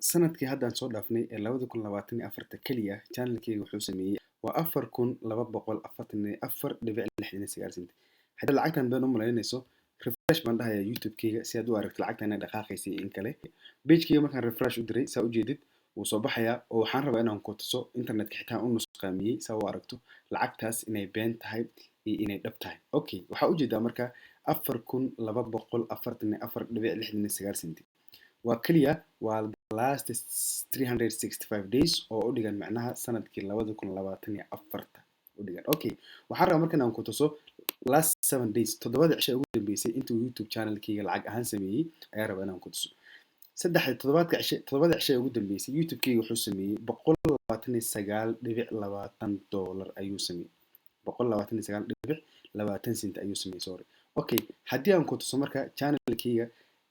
Sanadkii haddaan soo dhaafnay ee 2024 keliya, channelkeyga wuxuu sameeyey waa 4244.69 senti. Haddii lacagtan been u malaynayso, refresh baan dhahayaa YouTube-keyga si aad u aragto lacagtan inay dhaqaaqaysa iyo in kale. Pagekeyga markaan refresh u diray, saa ujeedid, wuu soo baxayaa. Oo waxaan rabaa inaan ku tuso internetka xitaa u nusqaamiyey, saa u aragto lacagtaas inay been tahay iyo inay dhab tahay. Okay, waxaa ujeedaa marka 4244.69 senti waa keliya, waa last 365 days oo u dhigan macnaha sanadkii 2024 u dhigan. Okay, waxaan rabaa markan aan ku tuso last 7 days, 7da cisho ugu dambeysay intuu YouTube channelkeyga lacag ahaan sameeyey ayaa rabaa inaan ku tuso. Saddexda toddobaadka cishe, 7da cisho ee ugu dambeysay, YouTube-keyga wuxuu sameeyey $129.20 ayuu sameeyey, 129.20 cent ayuu sameeyey, sorry. Okay, haddii aan ku tuso marka channelkeyga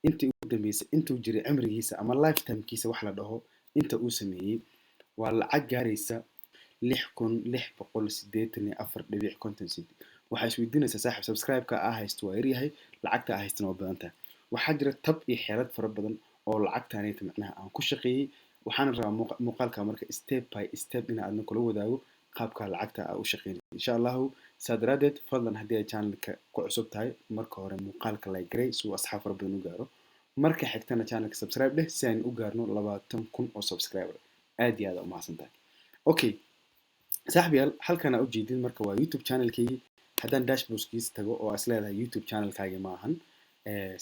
intii ugu dambeysay, intuu jiray cimrigiisa ama lifetimekiisa wax la dhaho, inta uu sameeyey waa lacag gaaraysa 6684.50 cent. Waxaa isweydiinaysaa, saaxib, subscribe-ka aa haysto waa yaryahay, lacagta aa haystana waa badan tahay. Waxaa jira tab iyo xeelad fara badan oo lacagtaanayta macnaha aan ku shaqeeyey. Waxaana rabaa muuqaalka marka step by step in aadna kula wadaago qaabka lacagta aa u shaqeynaysa, insha Allahu. Saa daraadeed, fadlan, haddii ay channelka ku cusub tahay, marka hore muuqaalka like garey si uu asxaab fara badan u gaaro. Marka xigtana channelka subscribe dheh si aynu u gaarno 20,000 oo subscriber. Aad iyo aad u mahadsan tahay. Okay, saaxibayaal, halkan aa ujeedin marka waa YouTube channelkeygii. Haddaan dashboardkiisa tago oo is leedahay YouTube channelkaagi ma ahan,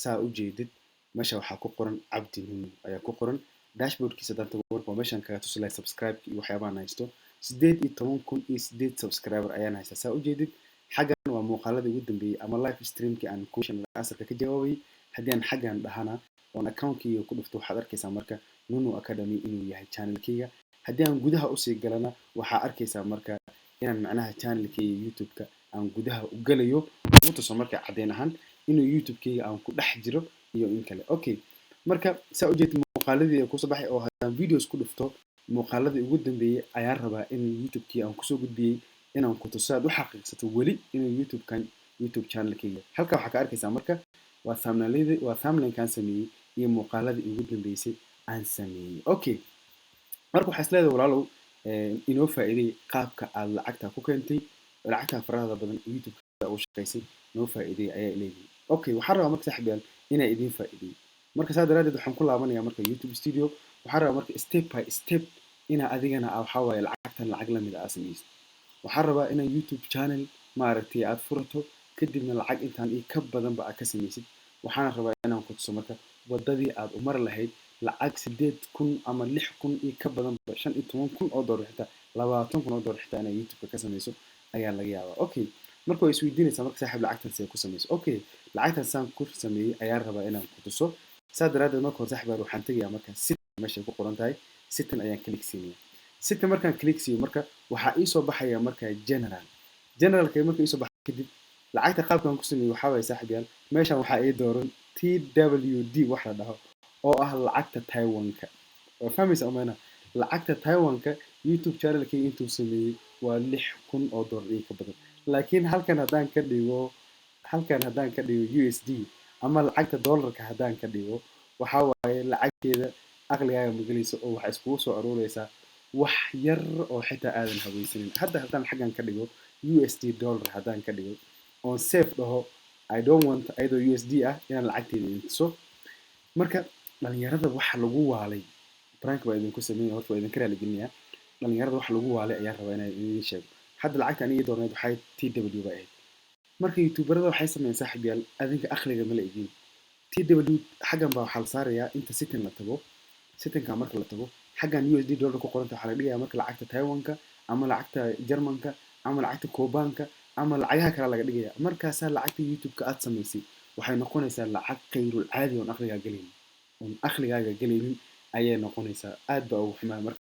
saa ujeedid meesha waxaa ku qoran Cabdi Nunu ayaa ku qoran. Dashboardkiisa haddaan tago marka, waa meeshaan kaga tusi lahay subscribe iyo waxyaabahan haysto. 18,008 subscriber ayaan haystaa, saa ujeedid. Xaggan waa muuqaaladii ugu dambeeyey ama live streamkii aan question answerka ka jawaabayay. Haddii aan xaggan dhahana oon accountkeyga ku dhufto, waxaad arkaysaa marka Nunu Academy inuu yahay channelkeyga. Haddii aan gudaha usii galana, waxaa arkaysaa marka inaan macnaha channelkeyga YouTube-ka aan gudaha u galayo, ugu tuso marka caddeyn ahaan inuu YouTube-keyga aan ku dhex jiro iyo in kale. Okay, marka saa ujeedid, muuqaaladii ee kusoo baxay oo haddaan videos ku dhufto, muuqaaladii ugu dambeeyey ayaan rabaa in YouTube-kii aan kusoo gudbiyey inaan ku tuso, aad u xaqiiqsato weli inuu YouTube-kan YouTube channelkeyga. Halka waxaa ka arkaysaa marka waa thumbnailadii, waa thumbnailkaan sameeyey iyo muuqaaladii ugu dambeysay aan sameeyey. Okay, marka waxaa is leedahay, walaalow, inoo faa'iiday qaabka aad lacagta ku keentay, lacagta farahada badan YouTube-ka ugu shaqaysay noo faa'iiday ayaa leeyihin. Okay, waxaan rabaa marka, saaxiibayaal, inaa idiin faa'iideeyo. Marka saa daraadeed waxaan ku laabanayaa marka YouTube Studio. Waxaan rabaa marka step by step inaa adigana waxaa waaye lacagtan lacag lamid a aa samaysid. Waxaan rabaa inaa YouTube channel maaragtay aad furato, kadibna lacag intaan iyo ka badanba aad ka samaysid. Waxaana rabaa inaan ku tuso marka wadadii aad u mari lahayd lacag 8000 ama 6000 iyo ka badanba, $15,000, xitaa $20,000 xitaa inaad YouTube-ka ka samayso ayaa laga yaabaa. Okay, marka waa isweydiinaysaa marka, saaxiib, lacagtan see ku samayso? Okay, lacagtan saan ku sameeyey ayaan rabaa inaan ku tuso. Saa daraadeed, marka hore, saaxiib, waxaan tegayaa marka setting. Meeshay ku qoran tahay setting ayaan click siinaya. Setting markaan click siiyo, marka waxaa iisoo baxaya marka general. Generalka marka iisoo baxa kadib, lacagta qaabkan ku sameeyey waxaa waye, saaxiib yaal, meeshan waxaa ii dooran TWD wax la dhaho oo ah lacagta Taiwanka. Waa fahmaysa umeyna? Lacagta Taiwanka YouTube channelkayga intuu sameeyey waa $6,000 iyo ka badan. Laakiin halkan haddaan ka dhigo USD ama lacagta dollarka haddaan ka dhigo, waxaa waaye lacagteeda aqligaaga magelaysa oo waxaa iskugu soo aruureysaa wax yar oo xitaa aadan haweysanin. Hadda haddaan xaggan ka dhigo USD dollar, haddaan ka dhigo oon save dhaho, I don't want ayadoo USD ah inaan lacagteeda intuso. Marka dhalinyarada waxa lagu waalay, prank baa idinku sameeyay, horta waa idinka raaligelinayaa. Dhalinyarada waxa lagu waalay ayaan rabaa inaan idiin sheego. Hadda lacagta aniga doorneed waxay TW bay ahayd. Marka youtuberada waxay sameeyeen, saaxiib yaal, adinka aqliga mala idiin, TW xaggan baa waxaa la saarayaa. Inta setting la tago, settingka marka la tago, xaggan USD dollar ku qoranta waxaa la dhigayaa marka lacagta Taiwanka ama lacagta Germanka ama lacagta Kobanka ama lacagaha kale laga dhigaya. Markaasaa lacagta YouTube-ka aad samaysay waxay noqonaysaa lacag qayrul caadi oon aqligaaga gelaynin ayay noqonaysaa. Aad baa ugu xumaa marka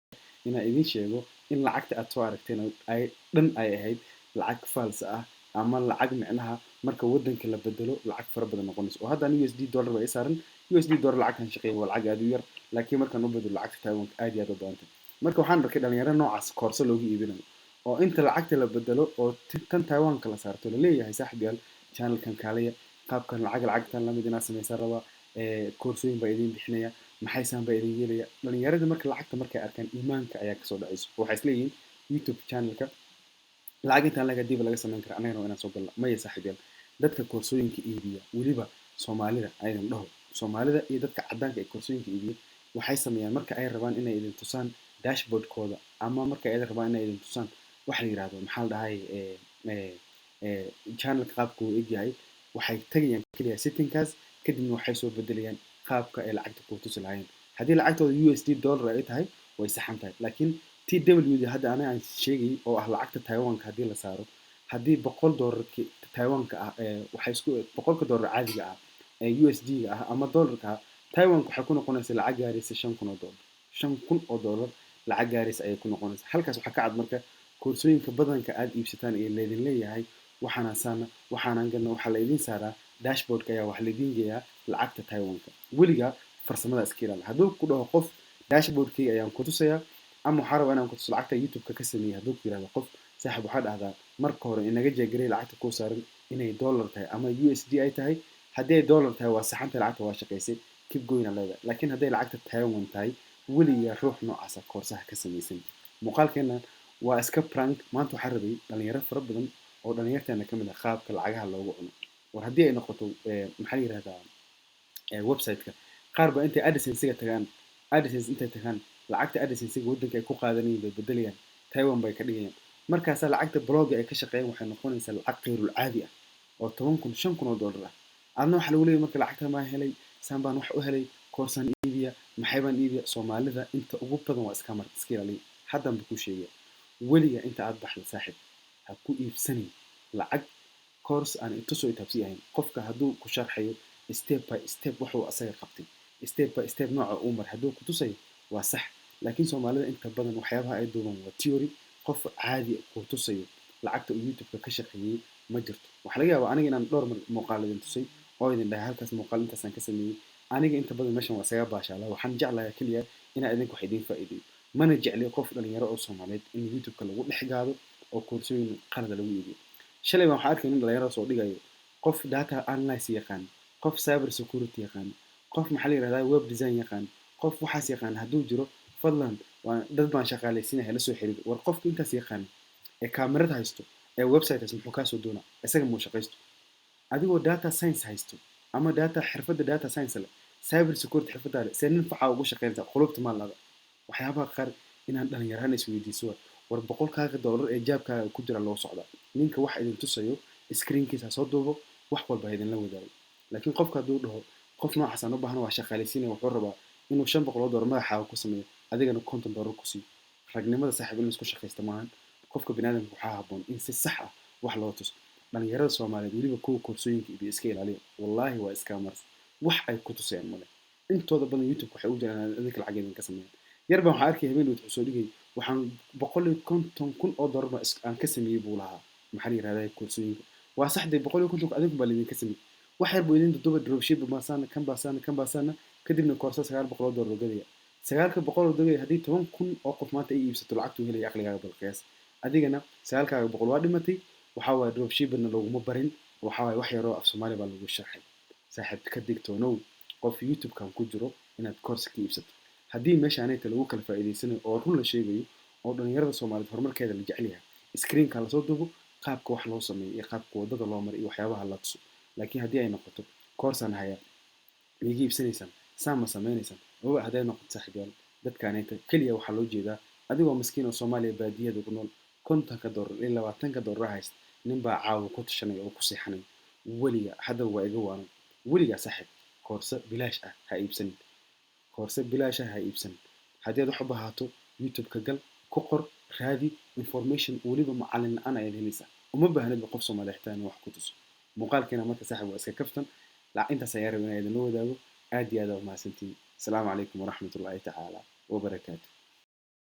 inaan idiin sheego in lacagta aad soo aragteen ay dhan ay ahayd lacag false ah ama lacag micnaha marka waddanka la bedelo lacag fara badan noqonayso. Oo hadda USD dollar baa ii saaran. USD dollar lacagtan shaqeeya waa lacag aad u yar, laakiin markaan u bedelo lacagta Taiwanka aad iyo aad u badantay. Marka waxaan arkay dhalinyaro noocaas koorso loogu iibinayo oo inta lacagta la bedelo oo tan Taiwanka la saarto laleeyahay, saaxib yaal, channelkan kaalaya, qaabkan lacag lacagtan lamid inaad samaysaa rabaa, koorsooyin baa idiin bixinaya. Maxaysaan baa idin yeelaya? Dhalinyarada marka lacagta markay arkaan, iimaanka ayaa kasoo dhacayso. Waxay isleeyihiin YouTube channelka lacag intaan laga diba laga samayn kara, annagana waa inaan soo galna. Maya saaxiibyaal, dadka koorsooyinka iibiya, weliba Soomaalida aydan dhaho, Soomaalida iyo dadka caddaanka ee koorsooyinka iibiya, waxay sameeyaan marka ay rabaan inay idin tusaan dashboardkooda ama marka ay rabaan inay idin tusaan waxa la yidhahdo, maxaa la dhahay, channelka qaabka uu egyahay, waxay tagayaan keliya settingkaas, kadibna waxay soo bedelayaan qaabka ay lacagta kuu tusi lahaayeen. Haddii lacagtooda USD dollar ay tahay, way saxan tahay, laakiin TW da hadda aniga aan sheegay oo ah lacagta Taiwanka, haddii la saaro, haddii $100 Taiwanka ah, waxay isku $100 caadiga ah ee USD ga ah ama dollarka ah, Taiwanka waxay ku noqonaysaa lacag gaaraysa $5,000. $5,000 lacag gaaraysa ayay ku noqonaysaa. Halkaas waxaa ka cad marka koorsooyinka badanka aad iibsataan ee laydin leeyahay waxaana saana waxaanan gadna, waxaa la idin saaraa dashboardka ayaa waxaa laidin geeyaa lacagta Taiwanka. Weligaa farsamada iska ilaali. Hadduu ku dhaho qof dashboardkayga ayaan ku tusayaa ama waxaa rabaa inaan ku tuso lacagta YouTube-ka ka sameeyey, hadduu ku yihahdo qof, saaxib, waxaa dhahdaa marka hore inaga jeegaray lacagta kuu saaran inay dollar tahay ama USD ay tahay. Haddii ay dollar tahay, waa saxanta, lacagta waa shaqaysay, keep going aa leedahay. Laakiin hadday lacagta Taiwan tahay, weligaa ruux noocaasa koorsaha ka samaysan. Muuqaalkeena waa iska prank. Maanta waxaa rabay dhalinyaro fara badan oo dhalinyarteena ka mid ah qaabka lacagaha loogu cuno. War haddii ay noqoto, maxaa la yihahdaa, website-ka, qaar ba intay AdSense-ga tagaan, AdSense intay tagaan, lacagta AdSense-ga waddanka ay ku qaadanayeen bay bedelayaan, Taiwan bay ka dhigayaan. Markaasaa lacagta blogga ay ka shaqeeyaan waxay noqonaysaa lacag qeyrul caadi ah oo 10,000, $5,000 ah. Adna waxaa lagu leeyahy marka lacagta maa helay, saan baan wax u helay, koorsaan iibiya, maxay baan iibiya. Soomaalida inta ugu badan waa iska mar, iska ilaaliya. Haddan ba kuu sheegaya, weliga inta aad baxda, saaxib, ha ku iibsanin lacag course aan itusoo itaabsi ahayn. Qofka hadduu ku sharxayo step by step wuxuu asaga qabtay, step by step nooca uu maray hadduu ku tusayo, waa sax. Laakiin Soomaalida inta badan waxyaabaha ay duubaan waa theory. Qof caadi kuu tusayo lacagta uu YouTube-ka ka shaqeeyey ma jirto. Waxaa laga yaabaa aniga inaan dhowr mar muuqaal idin tusay oo idin dhahay halkaas muuqaal intaasaan ka sameeyey. Aniga inta badan meeshan waa isaga baashaala. Waxaan jeclahay keliya inaan idinka wax idiin faa'iideeyo. Mana jecli qof dhalinyaro oo Soomaaliyeed in YouTube-ka lagu dhex gaado oo koorsooyin qalada lagu iibiyo. Shalay baan waxaa arkay nin dhalinyaro soo dhigayo, qof data analysis yaqaan, qof cyber security yaqaan, qof, maxaa la yihahdaa, web design yaqaan, qof waxaas yaqaan hadduu jiro, fadlan waa dad baan shaqaalaysiinaya, la soo xiriir. War qofka intaas yaqaan ee kaamirad haysto ee website haysto, muxuu kaasoo doonaa? Isaga muu shaqaysto? Adigoo data science haysto ama data xirfadda data science leh, cyber security xirfadda leh, see nin facaa ugu shaqaynaysaa? Qulubta maal lada waxyaabaha qaar inaan dhalinyaraan isweydiiso. War $100-kaaga ee jaabkaaga ku jira loo socdaa. Ninka wax idin tusayo screenkiisa soo duubo, wax walba ha idinla wadaago. Laakiin qofka hadduu dhaho qof noocaas aan u baahna, waa shaqaalaysiinaya, wuxuu rabaa inuu $500 madaxaaga ku sameeyo, adigana $50 ku siiyo. Ragnimada, saaxiib, in isku shaqaysta maahan. Qofka biniaadamka waxaa habboon in si sax ah wax loo tuso. Dhalinyarada Soomaaliyeed, weliba kuwa koorsooyinka ibiyo, iska ilaaliya. Wallaahi waa scammers. Wax ay ku tusayaan male. Intooda badan YouTube waxay u jiraan idinka lacag idinka sameeyaan. Yar baan waxaa arkay habeen wuxuu soo dhigay, waxaan $150,000 baa aan ka sameeyey buu lahaa, maxaa la yihahdaa, koorsooyinka. Waa saxday, 150 adinku baa laydinka sameeyey. Wax yar buu idin duduba, dropship baasaana, kan baasaana, kan baasaana, kadibna koorsa $900 oo gadaya. 900 oo gadaya, haddii 10,000 oo qof maanta ay iibsato, lacagtuu helaya aqligaaga bal qiyaas. Adigana 9-kaaga boqol waa dhimatay. Waxaa waaye dropshipperna laguma barin, waxaa waaye wax yaroo af Soomaali baa lagu sharxay. Saaxiib, ka digtoonow qof YouTube-kan ku jiro inaad course ka iibsato. Haddii meesha anayta lagu kala faa'iidaysanayo oo run la sheegayo oo dhalinyarada Soomaaliyeed horumarkeeda la jecel yahay, screenka lasoo duubo, qaabka wax loo sameeyo iyo qaabka waddada loo maray iyo waxyaabaha la tuso. Laakiin haddii ay noqoto koorsaan haya, miiga iibsanaysaan, saan ma samaynaysaan, oba hadday noqoto, saaxiibyaal, dadkaanayta keliya waxaa loo jeedaa adigoo miskiin oo Soomaaliya baadiyada ku nool, $50 iyo $20 haysta, nin baa caawa ku tashanaya oo ku seexanaya. Weliga haddaba waa iga waanan, weligaa saaxiib koorse bilaash ah ha iibsanin. Koorse bilaash ah ha iibsanin. Haddii aad wax u baahato, YouTube-ka gal, ku qor, raadi information. Weliba macallin la-aan ayaad helaysaa, uma baahnidba qof Soomaaliya xitaa inuu wax ku tuso. Muuqaalkeena marka, saaxiib, waa iska kaftan. Intaas ayaa rabay inaan idinla wadaago. Aad iyo aad aa umahadsantihiin. Asalaamu calaykum waraxmatullaahi tacaala wabarakaatu.